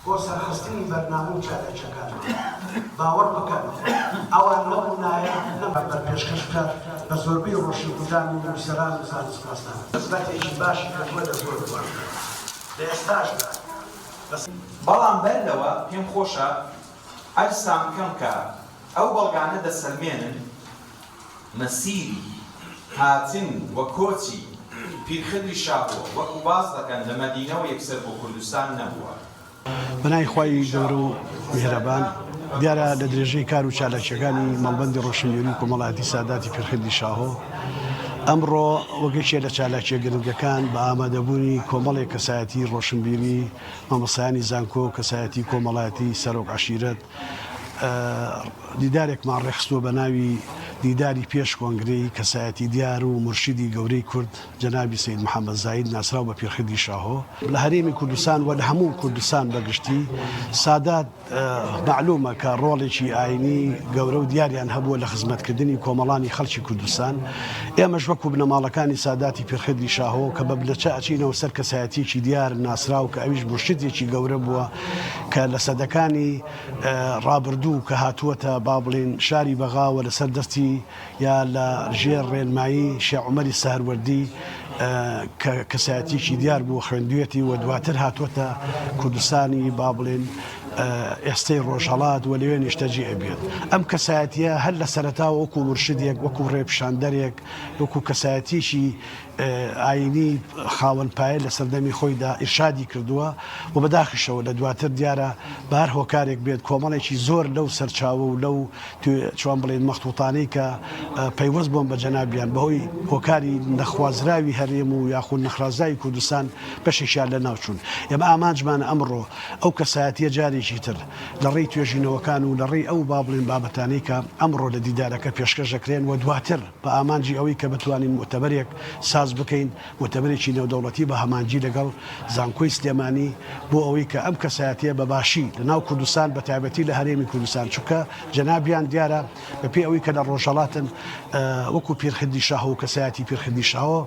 بۆ سەرخستنی بەرنامە و چالاکیەکانمان. باوەڕ بکەن ئەوان نەبوونایە نەم. بەر پێشکەش بکات بە زۆربەی ڕۆشنبیران و نووسەران و زانستناسان. خزمەتێکی باشی کردووە لە زۆر بواردا. لە ئێستاشدا بە. بەڵام بەر لەوە پێم خۆشە عەرزتان بکەم کە ئەو بەڵگانە دەسەلمێنن مەسیری هاتن و کۆچی پیرخدری شاهۆ وەکو باس دەکەن لە مەدینەوە یەکسەر بۆ کوردستان نەبووە. بەناوی خوای گەورە و میهرەبان. دیارە لە درێژەی کار و چالاکییەکانی مەڵبەندی ڕۆشنبیری و کۆمەڵایەتی ساداتی پیرخدری شاهۆ، ئەمڕۆ وەک یەکێ لە چالاکییە گرنگەکان بە ئامادەبوونی کۆمەڵێک کەسایەتی ڕۆشنبیری، مامۆستایانی زانکۆ، کەسایەتی کۆمەڵایەتی، سەرۆک عەشیرەت، دیدارێکمان ڕێکخستووە بە ناوی دیداری پێش کۆنگرەی کەسایەتی دیار و مورشیدی گەورەی کورد جەنابی سەید محەمەد زاهید ناسراو بە پیرخدری شاهۆ. لە هەرێمی کوردستان و لە هەموو کوردستان بە گشتی سادات مەعلومە کە ڕۆڵێکی ئاینی گەورە و دیاریان هەبووە لە خزمەتکردنی کۆمەڵانی خەڵکی کوردستان. ئێمەش وەکو بنەماڵەکانی ساداتی پیرخدری شاهۆ کە بە بنەچە ئەچینەوە سەر کەسایەتیەکی دیار ناسراو کە ئەویش مورشیدێکی گەورە بووە کە لە سەدەکانی ڕابردوو کە هاتووەتە با بڵێین شاری بەغا و لەسەر دەستی یا لە ژێر ڕێنمایی شێخ عومەری سەهروەردی کە کەسایەتیەکی دیار بووە خوێندویەتی و دواتر هاتووەتە کوردستانی با بڵێین ئێستەی ڕۆژهەڵات و لەوێ نیشتەجێ ئەبێت. ئەم کەسایەتیە هەر لە سەرەتاوە وەکو مورشیدێک، وەکو ڕێپیشاندەرێک، وەکو کەسایەتیەکی ئایینی خاوەن پایە لە سەردەمی خۆیدا ئیرشادی کردووە و بەداخیشەوە لە دواتر دیارە بە هەر هۆکارێک بێت کۆمەڵێکی زۆر لەو سەرچاوە و لەو چۆن بڵێین مەختوتانەی کە پەیوەست بوون بە جەنابیان بەهۆی هۆکاری نەخوازراوی هەرێم و یاخود نەخرازاوی کوردستان بەشێکیان لەناوچوون. ئێمە ئامانجمانە ئەمڕۆ ئەو کەسایەتییە جارێکی تر لە ڕێی توێژینەوەکان و لە ڕێی ئەو با بڵێین بابەتانەی کە ئەمڕۆ لە دیدارەکە پێشکەش دەکرێن و دواتر بە ئامانجی ئەوەی کە بتوانین موئتەمەرێک ساز بکەین، موئتەمەرێکی نێودەوڵەتی بە هەمانگی لەگەڵ زانکۆی سلێمانی بۆ ئەوەی کە ئەم کەسایەتییە بە باشی لە ناو کوردستان بە تایبەتی لە هەرێمی کوردستان چونکە جەنابیان دیارە بە پێی ئەوەی کە لە ڕۆژهەڵاتن وەکوو پیرخدری شاهۆ و کەسایەتی پیرخدری شاهۆ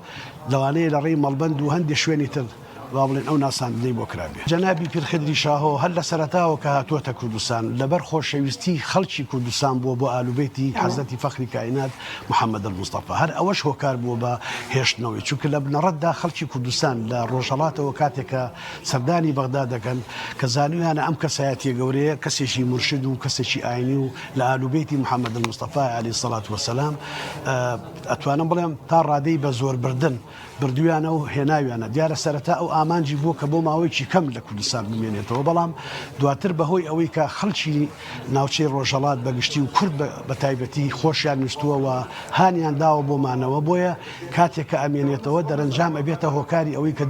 لەوانەیە لە ڕێی مەڵبەند و هەندێ شوێنی تر با بڵێین ئەو ناساندنەی بۆ کرابێ. جەنابی پیر خدری شاهۆ هەر لە سەرەتاوە کە هاتووەتە کوردستان لەبەر خۆشەویستی خەڵکی کوردستان بووە بۆ ئالوبەیتی حەزرەتی فەخری کائینات محمد المصطفی هەر ئەوەش هۆکار بووە بە هێشتنەوەی چونکە لە بنەڕەتدا خەڵکی کوردستان لە ڕۆژهەڵاتەوە کاتێک کە سەردانی بەغدا دەکەن کە زانیویانە ئەم کەسایەتیە گەورەیە کەسێکی مورشد و کەسێکی ئاینی و لە ئالوبەیتی محمد المصطفی علیە الصلوە والسلام ئەتوانم بڵێم تا ڕادەی بە زۆر بردن بردویانە و هێناویانە، دیارە سەرەتا ئەو ئامانجی بووە کە بۆ ماوەیەکی کەم لە کوردستان بمێنێتەوە، بەڵام دواتر بەهۆی ئەوەی کە خەڵکی ناوچەی ڕۆژهەڵات بە گشتی و کورد بە تایبەتی خۆشیان ویستووە و هانیان داوە بۆ مانەوە، بۆیە کاتێک کە ئەمێنێتەوە دەرەنجام ئەبێتە هۆکاری ئەوەی کە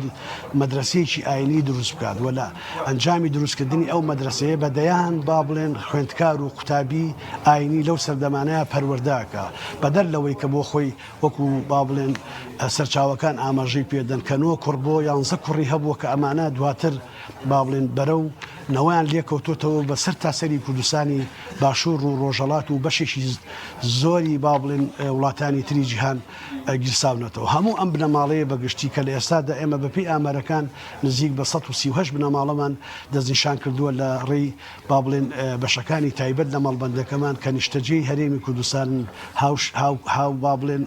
مەدرەسەیەکی ئاینی دروست بکات و لە ئەنجامی دروستکردنی ئەو مەدرەسەیە بە دەیان با بڵێن خوێندکار و قوتابی ئاینی لەو سەردەمانەیا پەروەردە ئەکا بەدەر لەوەی کە بۆ خۆی وەکو با بڵێن سەرچاوەکان ئاماژەی پێدەن کە نۆ کوڕ بۆ یانزە کوڕی هەبووە کە ئەمانە دواتر با بڵێن بەرەو نەوەیان لێکەوتۆتەوە بە سەر تاسەری کوردستانی باشوور و ڕۆژهەڵات و بەشێکی زۆری با بڵێن وڵاتانی تری جیهان گیرساونەتەوە. هەموو ئەم بنەماڵەیە بە گشتی کە لە ئێستادا ئێمە بە پێی ئامارەکان نزیک بە 138 بنەماڵەمان دەستنیشان کردووە لە ڕێی با بڵێن بەشەکانی تایبەت لە مەڵبەندەکەمان کە نیشتەجێی هەرێمی کوردستانن هاوش هاو هاو با بڵێن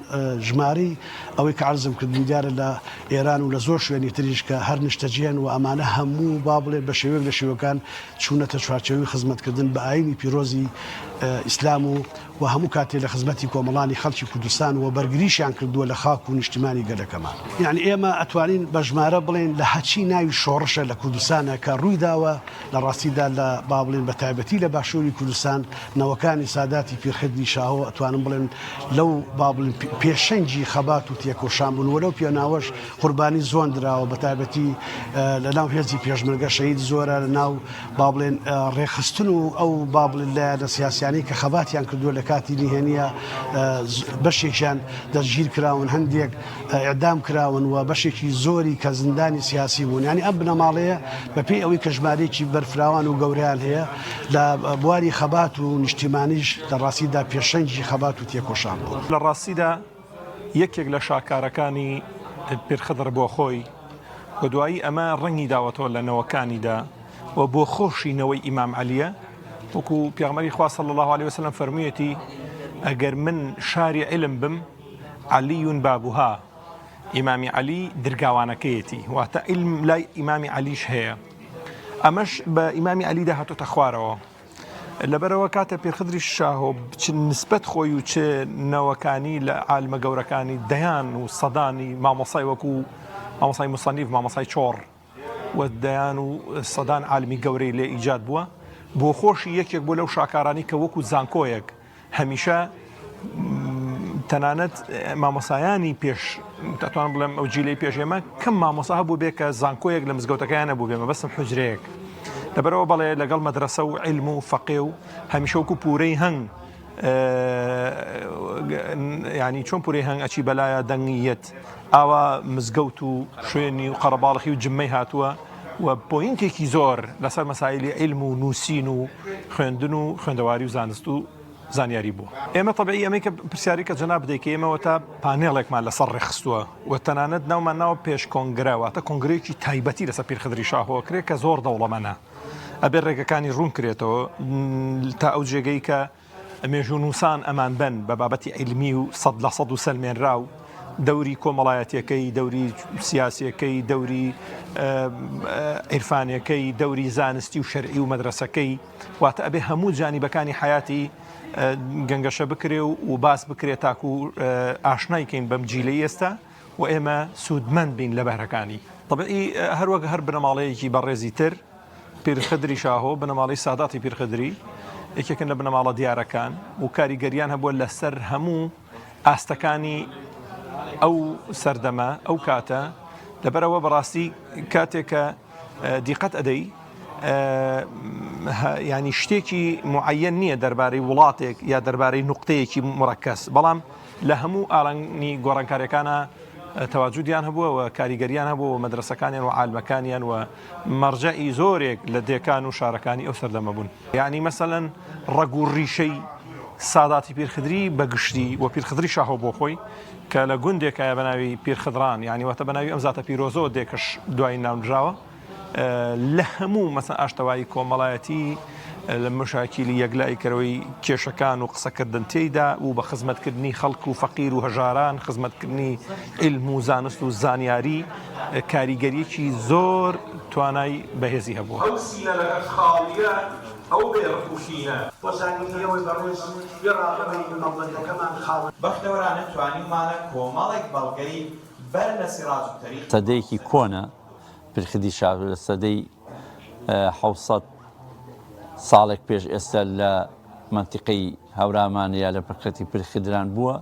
ژمارەی ئەوەی کە عەرزم کردن دیارە لە ئێران و لە زۆر شوێنی تریش کە هەر نیشتەجێن و ئەمانە هەموو با بڵێن بە شێوەیەک لە شێوەکان چوونەتە چوارچێوەی خزمەتکردن بە ئایینی پیرۆزی ئیسلام و و هەموو کاتێ لە خزمەتی کۆمەڵانی خەڵکی کوردستان و بەرگریشیان کردووە لە خاک و نیشتیمانی گەلەکەمان. یانی ئێمە ئەتوانین بە ژمارە بڵێین لە هەچی ناوی شۆڕشە لە کوردستانە کە ڕووی داوە لە ڕاستیدا لە با بڵێین بە تایبەتی لە باشووری کوردستان نەوەکانی ساداتی پیرخدری شاهۆ ئەتوانم بڵێم لەو با بڵێین پێشەنگی خەبات و تێکۆشان بوون و لەو پێناوەش قوربانی زۆن دراوە بە تایبەتی لە ناو هێزی پێشمەرگە شەهید زۆرە لە ناو با بڵێن ڕێکخستن و ئەو با بڵێن لایەنە سیاسیانەی کە خەباتیان کردووە لە کاتی نهێنیە بەشێکیان دەستگیر کراون هەندێک ئیعدام کراون و بەشێکی زۆری کە زیندانی سیاسی بوون یانی ئەم بنەماڵەیە بەپێی ئەوەی کە ژمارەیەکی بەرفراوان و گەورەیان هەیە لە بواری خەبات و نیشتیمانیش لە ڕاستیدا پێشەنگی خەبات و تێکۆشان بوون. لە ڕاستیدا یەکێک لە شاکارەکانی پیرخدر بۆ خۆی و دوایی ئەمە ڕەنگی داوەتەوە لە نەوەکانیدا. و بۆ خۆشی نەوەی ئیمام عەلیە وەکو پێغەمبەری خوا صلی اللە علیە وسلم فەرموویەتی ئەگەر من شاری عیلم بم علی بابها ئیمامی عەلی درگاوانەکەیەتی واتە عیلم لای ئیمامی عەلیش هەیە ئەمەش بە ئیمامی عەلیدا هاتۆتە خوارەوە لەبەرەوە کاتە پێرخدری شاهۆ چ نسبەت خۆی و چ نەوەکانی لە عالمە گەورەکانی دەیان و سەدانی مامۆسای وەکو مامۆسای مصنف مامۆسای چۆڕ و دەیان و سەدان عالمی گەورەی لێ ئیجاد بووە، بۆ خۆشی یەکێک بووە لەو شاکارانەی کە وەکو زانکۆیەک هەمیشە تەنانەت مامۆسایانی پێش دەتوانم بڵێم ئەو جیلەی پێش ئێمە کەم مامۆسا هەبوو بێ کە زانکۆیەک لە مزگەوتەکەیان نەبوو بێ مەبەستم حوجرەیەک لەبەرەوە بەڵێ لەگەڵ مەدرەسە و عیلم و فەقێ و هەمیشە وەکو پورەی هەنگ یانی چۆن پورەی هەنگ ئەچی بەلایا دەنگی یەت ئاوا مزگەوت و شوێنی و قەرەباڵخی و جمەی هاتووە و پۆینتێکی زۆر لەسەر مەسایلی عیلم و نووسین و خوێندن و خوێندەواری و زانست و زانیاری بووە. ئێمە تەبعی ئەمەی کە پرسیاری کە جەنابت دەیکەی ئێمە وەتا پانێڵێکمان لەسەر ڕێکخستووە و تەنانەت ناومان ناوە پێش کۆنگرە واتە کۆنگرەیەکی تایبەتی لەسەر پیرخدری شاهۆ ئەکرێ کە زۆر دەوڵەمەنە ئەبێ ڕێگەکانی ڕوون کرێتەوە تا ئەو جێگەی کە مێژوونووسان ئەمان بەن بە بابەتی عیلمی و 100% و سەلمێنراو دەوری کۆمەڵایەتیەکەی دەوری سیاسیەکەی دەوری عیرفانەکەی دەوری زانستی و شەرعی و مەدرسەکەی واتە ئەبێ هەموو جانیبەکانی حیاتی گەنگەشە بکرێ و باس بکرێت تاکو ئاشنای کەین بەم جیلەی ئێستا و ئێمە سوودمەند بین لە بەهرەکانی. تەبعی هەر وەک هەر بنەماڵەیەکی بەڕێزی تر، پیرخدری شاهۆ، بنەماڵەی ساداتی پیرخدری یەکێکن لە بنەماڵە دیارەکان و کاریگەریان هەبووە لەسەر هەموو ئاستەکانی ئەو سەردەمە، ئەو کاتە. لەبەرئەوە بەڕاستی کاتێک کە دیقەت ئەدەی یانی شتێکی معەن نییە دەربارەی وڵاتێک یا دەربارەی نوقتەیەکی مڕەکەس، بەڵام لە هەموو ئالانی گۆڕانکاریەکانا تەواجودیان هەبووە و کاریگەریان هەبووە و مەدرەسەکانیان و عالمەکانیان و مەرجەعی زۆرێک لە دێکان و شارەکانی ئەو سەردەمە بوون. یانی مەسەلەن ڕەگ و ڕیشەی ساداتی پیرخدری بە گشتی و پیرخدری شاهۆ بۆ خۆی کە لە گوندێکایە بە ناوی پیرخدران یانی واتە بە ناوی ئەم زاتە پیرۆزەوە دێکەش دوایی ناونراوە. لە هەموو مەسەن ئاشتەوایی کۆمەڵایەتی لە مشاکیلی یەکلاییکەرەوەی کێشەکان و قسەکردن تێیدا و بە خزمەتکردنی خەڵک و فەقیر و هەژاران خزمەتکردنی عیلم و زانست و زانیاری کاریگەریەکی زۆر توانای بەهێزی هەبووە. ئەو سینە لەگەر خاڵییە ئەو بێ ڕق و کینە. بۆ زانینی ئێوەی بەڕێز وێڕا ئەوەی مەڵبەندەکەمان خاوەن. بەختەوەرانە توانیومانە کۆمەڵێک بەڵگەی بەر لە سراج الطریق. سەدەیەکی کۆنە پیرخدی شا لە سەدەی 700 ساڵێک پێش ئێستا لە مەنتیقەی هەورامان یا لە پرخەتی پیرخدران بووە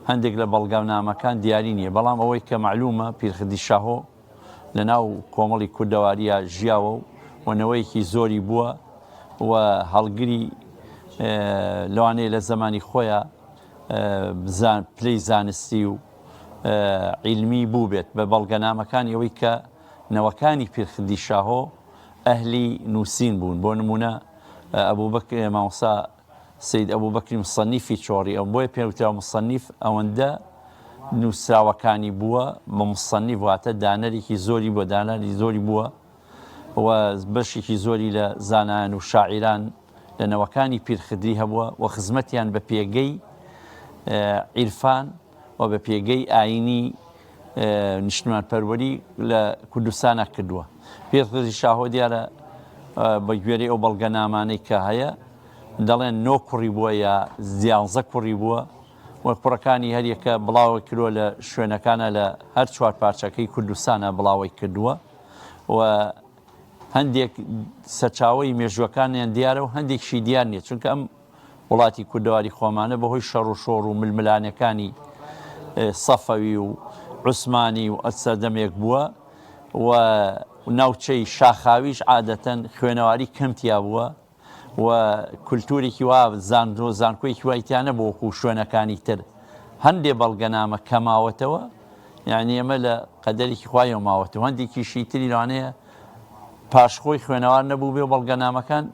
هەندێک لە بەڵگەنامەکان دیاری نییە بەڵام ئەوەی کە مەعلومە پیرخدی شاهۆ لە ناو کۆمەڵی کوردەواریە ژیاوە و نەوەیەکی زۆری بووە و هەڵگری لەوانەیە لە زەمانی خۆیان پلەی زانستی و عیلمی بووبێت بە بەڵگەنامەکانی ئەوەی کە نەوەکانی پیرخدی شاهۆ ئەهلی نووسین بوون بۆ نموونە ئەبوبەکر مامۆستا سید ئەبوبەکری مصنیفی چۆڕی ئەو بۆیە پێوترا مصنیف ئەوەندە نووسراوەکانی بووە بە مصنیف واتە دانەرێکی زۆری بۆ دانەری زۆری بووە و بەشێکی زۆری لە زانایان و شاعیران لە نەوەکانی پیرخدری هەبووە و خزمەتیان بە پێگەی عیرفان و بە پێگەی ئایینی نیشتمانپەروەری لە کوردستانا کردووە. پیرخدری شاهۆ دیارە بە گوێرەی ئەو بەڵگەنامانەی کە هەیە دەڵێن نۆ کوڕی بووە یا زیانزە کوڕی بووە و کوڕەکانی هەریەکە بڵاوە کردووە لە شوێنەکانە لە هەر چوار پارچەکەی کوردستانە بڵاوەی کردووە و هەندێک سەرچاوەی مێژووەکانیان دیارە و هەندێکشی دیار نییە چونکە ئەم وڵاتی کوردەواری خۆمانە بەهۆی شەڕ و شۆڕ و ململانێکانی سەفەوی و عوسمانی و سەردەمێک بووە و ناوچەی شاخاویش عادەتەن خوێنەواری کەم تیا بووە و کولتوورێکی وا زانکۆیەکی وای تیا نەبوو وەکو شوێنەکانی تر هەندێ بەڵگەنامە کە ماوەتەوە یعنی ئەمە لە قەدەرێکی خوایەوە ماوەتەوە هەندێکیشی تری لەوانەیە پاش خۆی خوێنەوار نەبوو بێ و بەڵگەنامەکان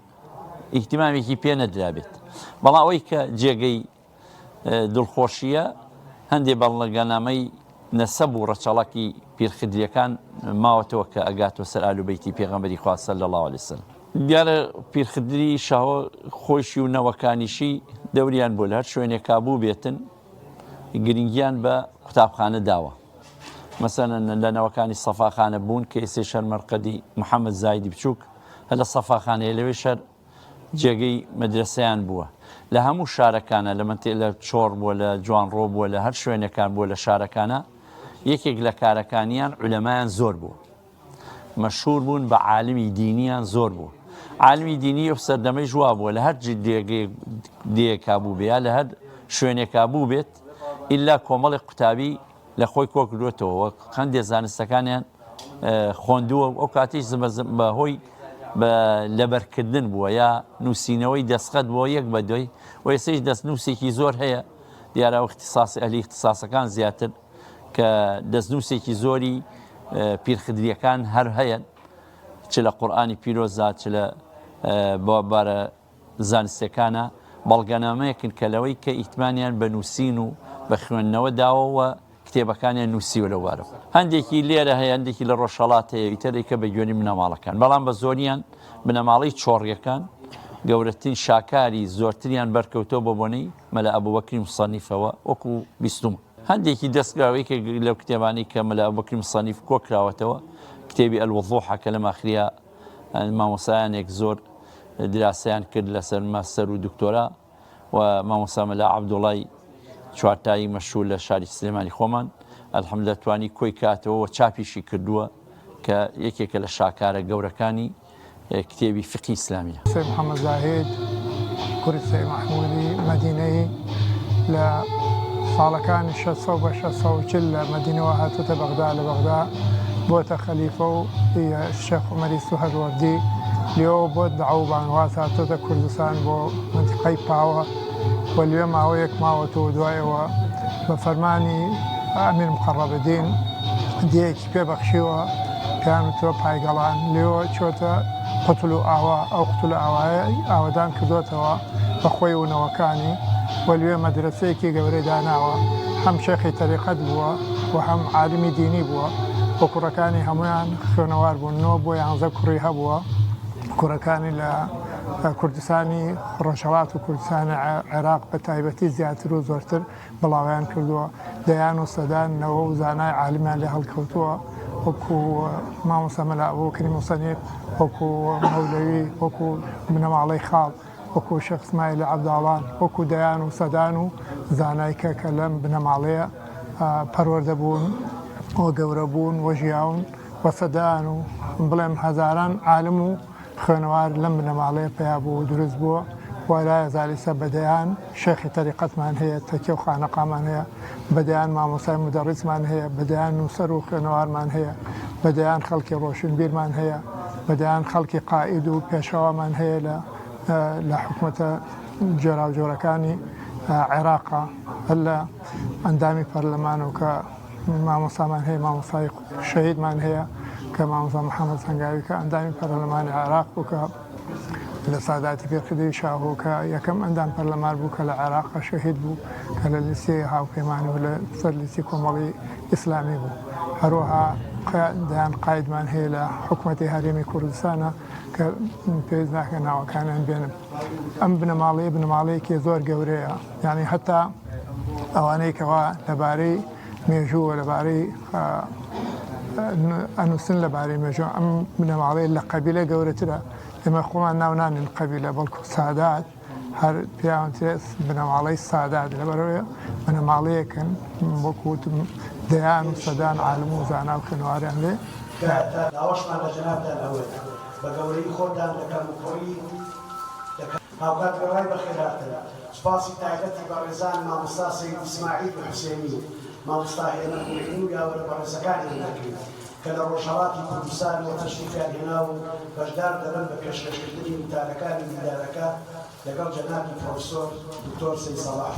ئیهتیمامێکی پێ نەدرابێت بەڵام ئەوەی کە جێگەی دڵخۆشییە هەندێ بەڵگەنامەی نەسەب و ڕەچەڵەکی پیرخدریەکان ماوەتەوە کە ئەگاتەوە سەر ئالوبەیتی پێغەمبەری خوا صلی اللە علیە وسلم. دیارە پیرخدری شاهۆ خۆیشی و نەوەکانیشی دەوریان بووە لە هەر شوێنێکا بووبێتن گرنگیان بە قوتابخانە داوە. مەسەلەن لە نەوەکانی سەفاخانە بوون کە ئێستێش هەر مەرقەدی محەممەد زایدی بچووک هەر لە سەفاخانەیە لەوێش هەر جێگەی مەدرەسەیان بووە لە هەموو شارەکانە لە مەنتیق لە چۆڕ بووە لە جوانڕۆ بووە لە هەر شوێنەکان بووە لە شارەکانە یەکێک لە کارەکانیان عولەمایان زۆر بووە مەشهور بوون بە عالمی دینیان زۆر بوو عالمی دینی ئەو سەردەمەیش وا بووە لە هەر دێیەکا بووبێ یا لە هەر شوێنێکا بووبێت ئیلا کۆمەڵێک قوتابی لە خۆی کۆکردوێتەوە وەک هەندێک زانستەکانیان خۆندووە و ئەو کاتیش بە هۆی بە لەبەرکردن بووە یا نووسینەوەی دەستخەت بۆ یەک بە دوای و ئێستەیش دەستنووسێکی زۆر هەیە دیارە ئەو اختصاص ئەهلی اختصاصەکان زیاتر کە دەستنووسێکی زۆری پیرخدریەکان هەر هەیە چ لە قورئانی پیرۆزدا چ لە بارە زانستیەکانە بەڵگەنامەیەکن کە لەوەی کە ئیتمانیان بە نووسین و بە خوێندنەوە داوە و کتێبەکانیان نووسیوە لەو بارەوە. هەندێکی لێرە هەیە، هەندێکی لە ڕۆژهەڵات هەیە، ئیتر ئەیکە بە گوێنی بنەماڵەکان. بەڵام بە زۆریان بنەماڵەی چۆڕیەکان گەورەترین شاکاری زۆرتریان بەرکەوتووە بە بۆنەی مەلا ئەبوبەکری موسەنیفەوە وەکو بیستوومە. هەندێکی دەستکراوە، یەکێک لەو کتێبانەی کە مەلا ئەبوبەکری موسەنیف کۆکراوەتەوە کتێبی الوضوح ە کە لە ماخریا مامۆستایانێک زۆر دراسەیان کرد لەسەر ماستەر و دکتۆرا و مامۆستا مەلا عەبدوڵای چوارتایی مەشهور لە شاری سلێمانی خۆمان الحمدللە توانی کۆی کاتەوە و چاپیشی کردووە کە یەکێکە لە شاکارە گەورەکانی کتێبی فقهی ئیسلامیە. سەید محەممەد زاهید کوڕی سەید مەحموودی مەدینەیی لە ساڵەکانی 600 بە 640 لە مەدینەوە هاتووەتە بەغدا، لە بەغدا بۆتە خەلیفە و شێخ عومەری سوهروەردی لێوە بۆ دەعو و بانگواز هاتووەتە کوردستان بۆ مەنتیقەی پاوە و لەوێ ماوەیەک ماوەتەوە دوای ئەوە بە فەرمانی ئەمیر مقەڕەبەدین دێیەکی پێ بەخشیوە پێیان وتووە پایگەڵان لێوە چۆتە قوتل و ئاوا ئەو قوتل و ئاوایە ئاوەدان کردوەتەوە بە خۆی و نەوەکانی و لەوێ مەدرەسەیەکی گەورەی داناوە هەم شێخی تەریقەت بووە و هەم عالمی دینی بووە و کوڕەکانی هەموویان خوێنەوار بوون نۆ بۆ یانزە کوڕی هەبووە کوڕەکانی لە کوردستانی ڕۆژهەڵات و کوردستانی عێراق بە تایبەتی زیاتر و زۆرتر بڵاویان کردووە، دەیان و سەدان نەوە و زانای عالمیان لێ هەڵکەوتووە، وەکو مامۆستا مەلا ئەبوبەکری موسەنیف، وەکو مەولەوی، وەکو بنەماڵەی خاڵ، وەکو شێخ سمایلی عەبداڵان، وەکو دەیان و سەدان و زانای کە کە لەم بنەماڵەیە پەروەردە بوون و گەورە بوون و ژیاون و سەدان و بڵێم هەزاران عالم و خوێنەوار لەم بنەماڵەیە پەیا بوو و دروست بووە و لایەزال ئیستا بە دەیان شێخی تەریقەتمان هەیە، تەکیە و خانەقامان هەیە، بە دەیان مامۆستای مودەڕیسمان هەیە، بە دەیان نووسەر و خوێنەوارمان هەیە، بە دەیان خەڵکی ڕۆشنبیرمان هەیە، بە دەیان خەڵکی قائید و پێشەوامان هەیە لە لە حکومەتە جۆراوجۆرەکانی عێراقا هەر لە ئەندامی پەرلەمان و کە مامۆستامان هەیە، مامۆستای شەهیدمان هەیە کە مامۆستا محەممەد سەنگاوی کە ئەندامی پەرلەمانی عێراق بوو کە لە ساداتی پێرخدری شاهۆ کە یەکەم ئەندام پەرلەمان بوو کە لە عێراق شەهید بوو کە لە لیستی هاوپەیمانی و لە سەر لیستی کۆمەڵی ئیسلامی بوو. هەروەها دەیان قایدمان هەیە لە حکومەتی هەرێمی کوردستانە کە پێویست ناکە ناوەکانیان بێنم. ئەم بنەماڵەیە بنەماڵەیەکی زۆر گەورەیە یعنی هەتا ئەوانەی کەوا لەبارەی مێژوو و لەبارەی ئەنووسن لەبارەی مێژوو ئەم بنەماڵەیە لە قەبیلە گەورەترە ئێمە خۆمان ناو نانین قەبیلە بەڵکو سادات هەر پیاوترێت بنەماڵەی سادات لەبەرەوەی بنەماڵەیەکن وەکو وتم دەیان و سەدان عالم و زانا و خوێنەواریان لێ کە داواشمان لە جەنابتان ئەوەیە بە گەورەیی خۆتان لە کەموکوڕی لە هاوکات وێڕای بەخێرهاتن، سوپاسی تایبەتی بەڕێزان مامۆستا سەید ئیسماعیل حوسێنی و مامۆستا هێمن موعینی و یاوەرە بەڕێزەکانیان دەکەین کە لە ڕۆژهەڵاتی کوردستانەوە تەشریفیان هێنا و بەشدار دەبن بە پێشکەشکردنی وتارەکانی دیدارەکە لەگەڵ جەنابی پرۆفسۆر دکتۆر سەید سەڵاح.